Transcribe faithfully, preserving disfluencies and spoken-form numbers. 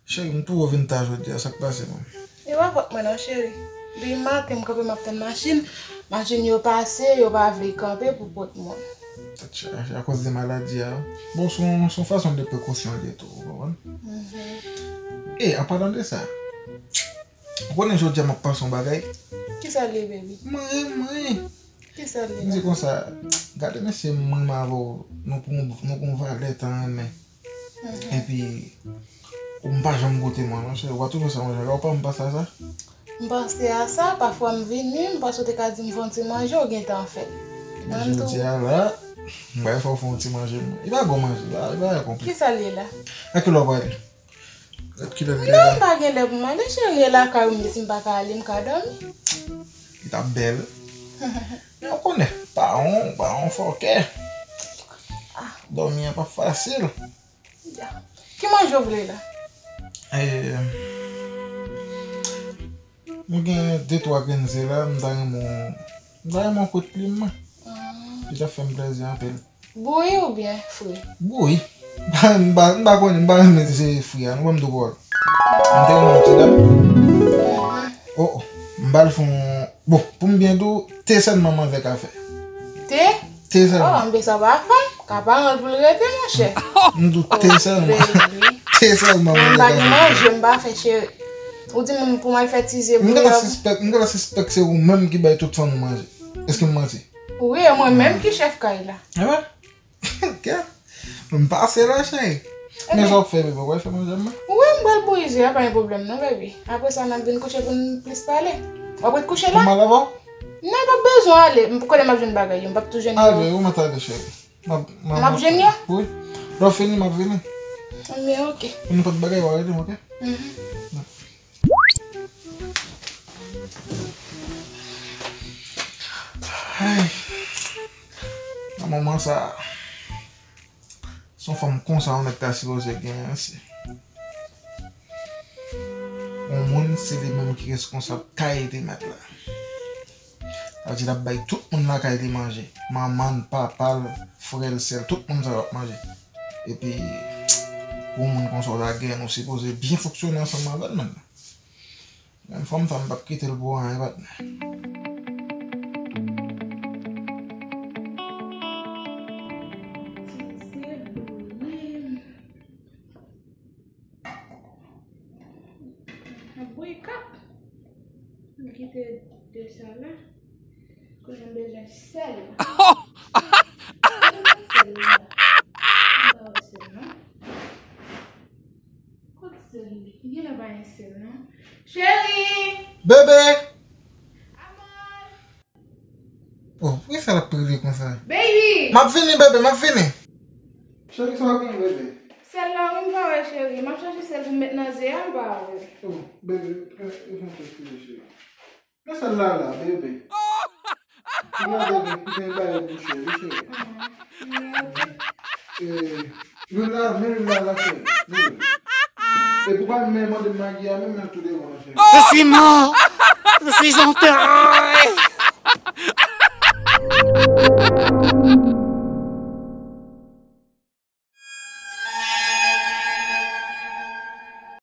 Cheri, m tou vin ta jodi a, sa k pase menm? E pa fòt mwen non, cheri. Depi maten m kanpe m ap tann machin, machin yo pase, yo pa vle kanpe pou pot moun. Tèt chaje, akoz de maladi a. Bon, se yon, se yon fason de prekosyon li ye tou, ou konprann? Mhm. E, an palan de sa, ou konnen jodi a m ap panse yon bagay? Kisa l ye, baby? Mwen, mwen. Kisa l ye? M di konsa, gade mesye, mwen avè w, nou pran, nou pran valè tan renmen. Mhm. Epi, ou m pa janm goute mwen, non, cheri. Ou pa twouve sa manje la, ou pa m panse a sa? M panse a sa, pafwa m vini, m panse w te ka di m fè yon ti manje, ou gentan fè l. Men jodi a la, m bay fò w fè yon ti manje mwen. E pa gwo manje, e pa, e pa konplike. Kisa l ye la? A kilè w prale? Kilè l ye la? Non, m pa gen lè pou m ale, cheri, e lakay ou m ye, si m pa ka ale, m ka dòmi. Li t ap bèl. Men w konnen, pawon, pawon fòkè. Dòmi an pa fasil. Ya. Ki manje w vle la? Eh, m gen de twa grenn ze la, m ta renmen w, m ta renmen w kwit li mwen. Ah. Li t ap fè m plezi anpil. Bouyi oubyen fri? Bouyi. M pa, m pa konnen, m pa renmen ze fri a, non, ban m di w pawòl. M te renmen yon ti dam. Mhm. Oh, oh. M ba l fè yon, bon, pou m byen di w, te sèlman manzè ka fè. Te? Te sèlman. Oh, anben sa pa fanm, ka paran l pou l rete, monchè. M di w te sèlman. Oh, baby. Te sèlman manzè ka fè. Mwen m pa gen manje, m pa fè, cheri. Ou di m pou m al fè ti ze bouyi. M gentan sispèk, m gentan sispèk se ou menm ki bay tout fanm ou manje. Èske m manti? Wi, e mwen menm ki chèf kay la. E vre? Kè? M pase la, cheri. Men sa w ap fè, bebe, w ap fè manje mwen? Wi, m pral bouyi ze a, pa gen pwoblèm non, baby. Apre sa, n ap vin kouche pou n plis pale. W ap ret kouche la? Pou m al avè w? Non, pa bezwen ale. M konnen m ap jwenn bagay yo, m p ap tou jwenn yo. Ale, ou mèt ale, cheri. M ap, m ap, m ap jwenn yo? Wi. Lè w fini, m ap vini. Anben, oke. Pou nenpòt bagay, w a rele m, oke? Mhm. Ay. Nan moman sa, se yon fanm konsa yon nèg ta sipoze genyen, se yon moun, se li menm ki reskonsab kay li mèt la. Sa vle di l ap bay tout moun lakay li manje. Manman l, papa l, frè l, sè l, tout moun sa yo ap manje. Epi, pou yon moun konsa w lage, nou sipoze byen fonksyone ansanm avè l menm. Menm fanm sa, m p ap kite l pou anyen, patnè. Ti ze bouyi. Ap bouyi kap. M kite de sa la. Kounye a m bezwen sèl. Sèl la. M pa wè sèl non. Kot sèl li? Genlè pa gen sèl non. Cheri! Bebe! Amor! Oh, poukisa l ap kriye konsa? Baby! M ap vini, bebe, m ap vini. Cheri, sa w gen, bebe? Sèl la, wi, m pa wè, cheri. M ap chache sèl pou m met nan ze a, m pa wè. Oh, bebe, e, e, fè yon ti kriye, cheri. Men sèl la la, bebe. Ou la, bebe, ki gen bagay pou cheri, cheri. Mhm. E, lwil la, men lwil la, la, cheri. Lwil. E pou pa men mande Magi a, men men tou devan, cheri. Je suis mort. Je suis enterré.